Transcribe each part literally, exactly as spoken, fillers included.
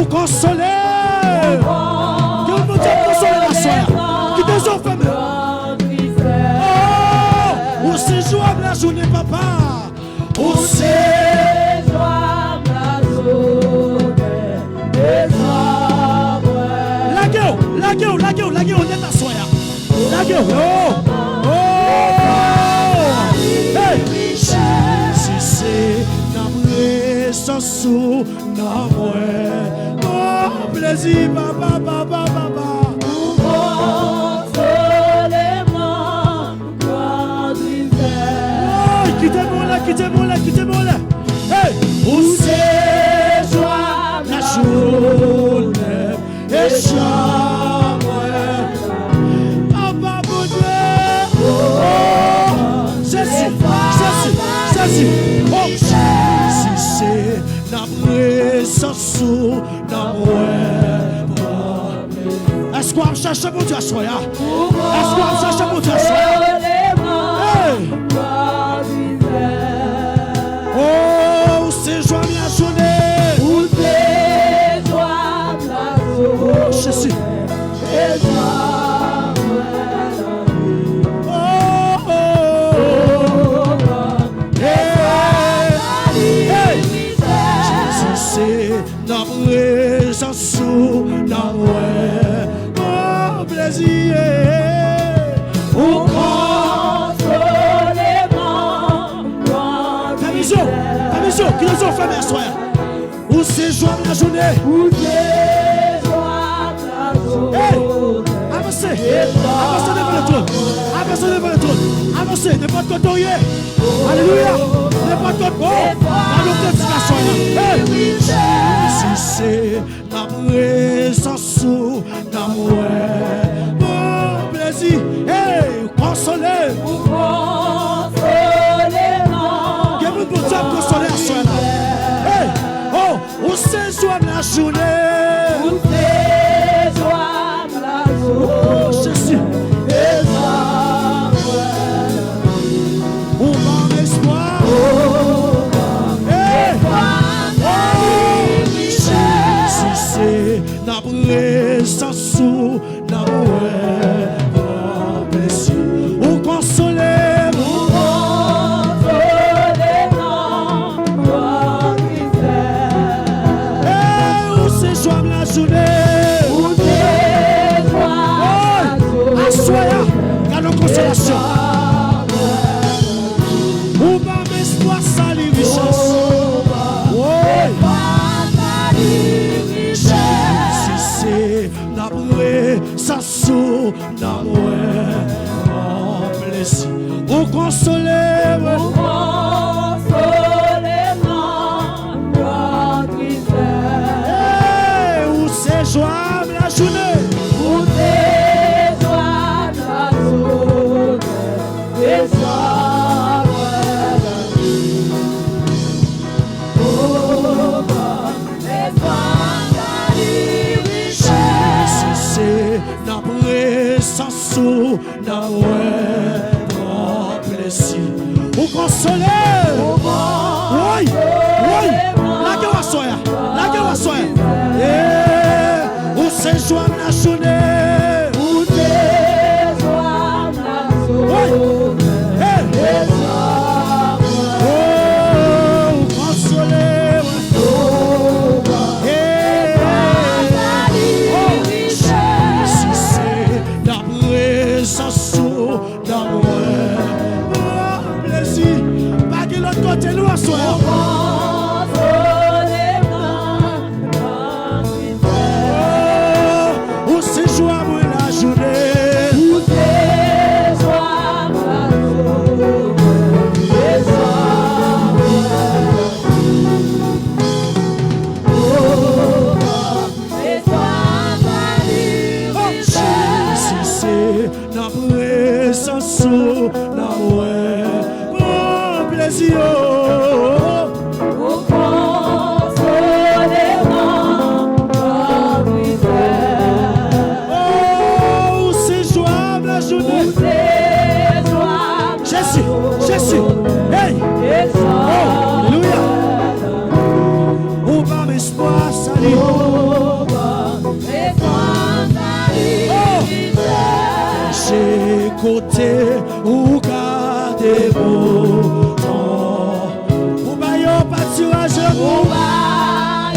Konsole. Ke Bondye konsole l aswè a. Kite zye w fèmen. Oh, ou se jwa m lajounen, papa. Ou se jwa m lajounen. Lage w, lage w, lage w, lage w nèt aswè a. Lage w. Oh, oh. Hey. Jezi, se nan prezans ou nan mwen pran plezi, papa, papa, papa. Ou konsole mwen. Woy, kite mwen la, kite mwen la, kite mwen la. Hey! Ou se jwa m lajounen e chan mwen. Papa Bondye, oh, Jezi, Jezi, Jezi, oh, Jezi, se nan prezans ou nan mwen. Èske w ap chèche Bondye aswè a? Èske w ap chèche Bondye aswè a? Hey! Oh, ou se jwa m lajounen. Ou se jwa m lajounen. Oh, Jezi. Oh, oh, oh. Hey! Hey! Jezi, se nan prezans ou nan mwen pran plezi. Ou konsole m. Fèmen zye w, fèmen zye w, kite zye w fèmen aswè a. Ou se jwa m lajounen. Ou se jwa m lajounen. Hey! Avanse. Avanse devan le twòn. Avanse devan le twòn. Avanse nenpòt kote w ye. Alelouya. Nenpòt kote. Oh! Gade yon kantik aswè a. Hey! Jezi, se nan prezans ou nan mwen pran plezi. Hey! Konsole. Ou konsole m. Gen moun Bondye ap konsole aswè la. Hey! Oh! Ou se jwa m lajounen. Ou se jwa m lajounen. Oh, Jezi. Ou ban m espwa. Hey! Oh! Jezi, se nan prezans ou nan mwen pran plezi. Ou konsole m. Ou konsole m nan tristès. Hey, ou se jwa m lajounen. Ou se jwa m lajounen. Aswè a, gade yon konsolasyon. Ou ban m espwa, sali, richès. Woy. Jezi, se nan prezans ou nan mwen pran plezi. Ou konsole mwen. Ou konsole m nan tristès. Hey, ou se jwa m lajounen. Ou se jwa m lajounen. E sa mwen. Jezi, se nan prezans ou nan mwen pran plezi. Ou konsole. Ou konsole. Woy, woy. Lage w aswè a. Lage w aswè a. Yeah. Ou se jwa m lajounen. Ou se jwa m lajounen. Hey! Oh, ou konsole mwen. Hey! Oh, si se nan prezans ou nan mwen. Oh, plezi. Pa gen lòt kote nou aswè a. Oh, ou se jwa mwen lajounen. Ou se jwa mwen lajounen. Oh, Jezi, se nan prezans ou nan mwen pran plezi, oh. Ou konsole m nan tristès. Oh, ou se jwa m lajounen. Ou se jwa m lajounen. Jezi, Jezi. Hey. Oh, alelouya. Ou ban m espwa sali. Kote ou gade bon tan. Ou ba yo patiraj lanmou. Ou ba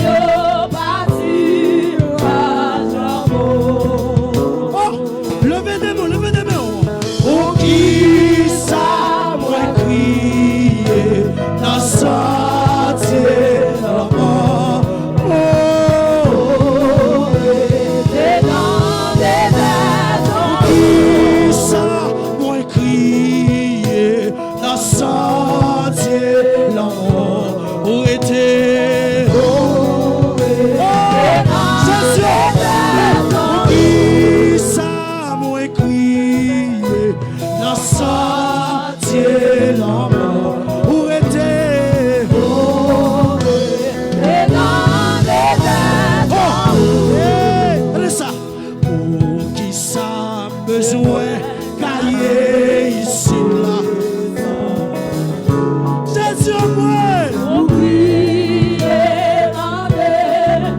yo patiraj lanmou. Oh, leve de men w, leve de men w. Poukisa mwen kriye nan santye lanmò? Oh, rete nan dezè. Poukisa mwen kriye nan santye lanmò? Ou rete. Oh, Jezi, poukisa mwen kriye nan santye lanmò? Ou rete. Oh, hey, tande sa. Poukisa m bezwen gaye isit la? Jezi, anmwe. Ou kriye nan dezè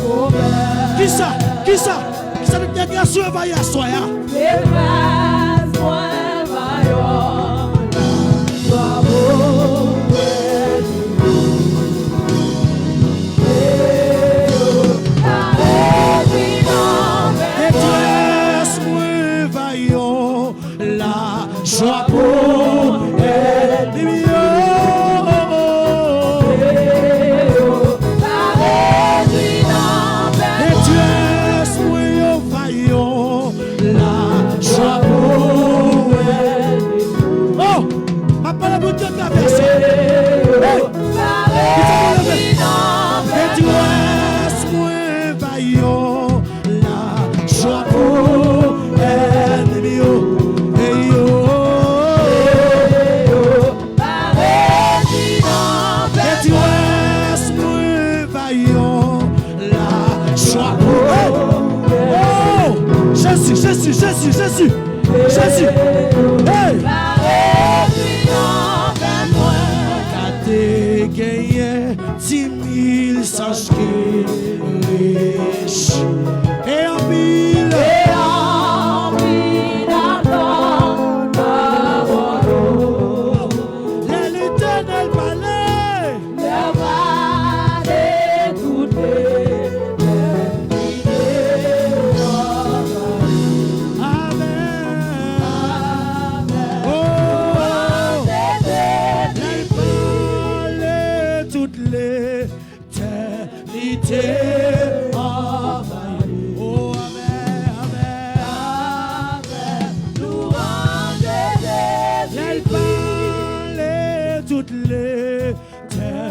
konplè. Kisa? Kisa? Kisa? Degrasyon envayi aswè a. Degrasyon envayi. Detrès mwen envayi, lajwa pou ènmi m yo. Detrès mwen envayi, lajwa pou ènmi m yo. Oh! M ap pale pou de travèse. Hey! Detrès mwen envayi, lajwa pou ènmi m yo. Hey yo. Detrès mwen envayi, lajwa pou. Hey! Oh! Jezi, Jezi, Jezi, Jezi. Jezi. Hey! Ka te genyen di mil zanj ki rich. E anpil. E anpil adan nan mòn. Lè Letènèl pale. Lè pale tout Letènite anvayi. Amèn. Amèn. Oh, lè l pale tout Letènite anvayi. Oh, amèn, amèn. Amèn. Louanj Jezi. Lè l pale tout Letènite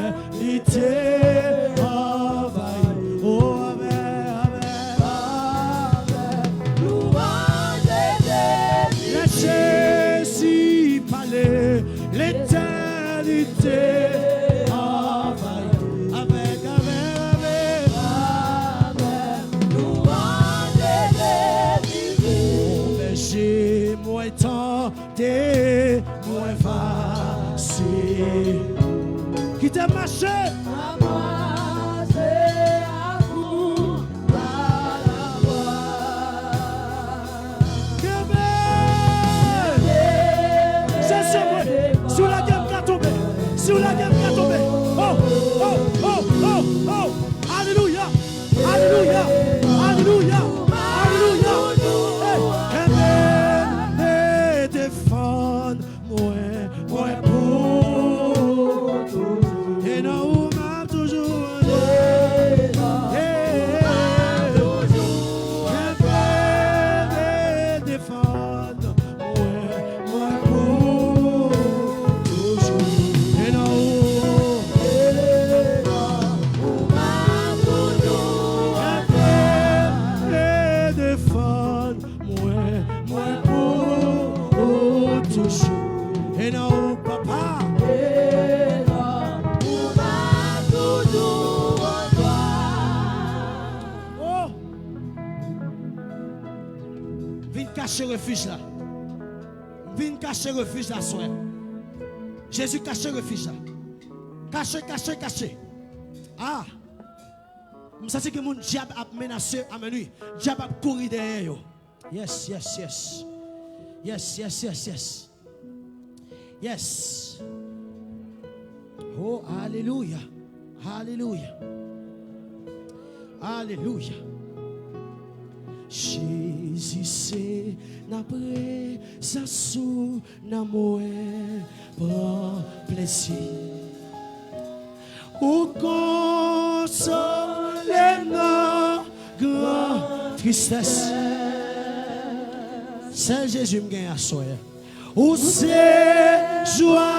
anvayi. Oh, amèn, amèn. Amèn. Louanj Jezi. Lè Jezi pale, letènite anvayi. Amèn, amèn, amèn. Amèn. Louanj Jezi. Ou bèje mwen tan de mwen pase. Kite m mache. Mache ak ou pa lavwa. Kenbe. Jezi mwen. Si w lage m ka tonbe. Si w lage m ka tonbe. Oh, oh, oh, oh, oh. Alelouya. Alelouya! Alelouya! Alelouya! Hey, kenbe e defann mwen, mwen pou toujou. E nan ou m ap toujou. Hey, kenbe e defann mwen, mwen pou toujou. E nan ou, e nan ou m ap toujou. Kenbe e defann mwen, mwen pou ou toujou. E nan ou, papa. E nan ou m ap toujou an glwa. Oh! Vin kache refij la. Vin kache refij la, swè. Jezi kache refij la. Kache, kache, kache. Ah! M santi gen moun dyab ap menase, amèn, wi. Dyab ap kouri dèyè yo. Yes, yes, yes. Yes, yes, yes, yes. Yes. Oh, alelouya. Alelouya. Alelouya. Jezi, se nan prezans ou nan mwen pran plezi. Ou konsole m nan gran tristès. Sèl Jezi m gen aswè. Ou se jwa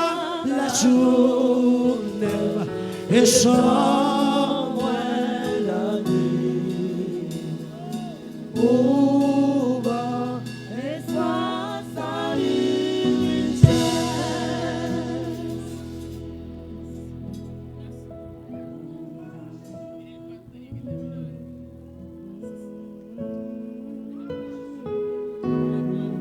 lajounen m e jan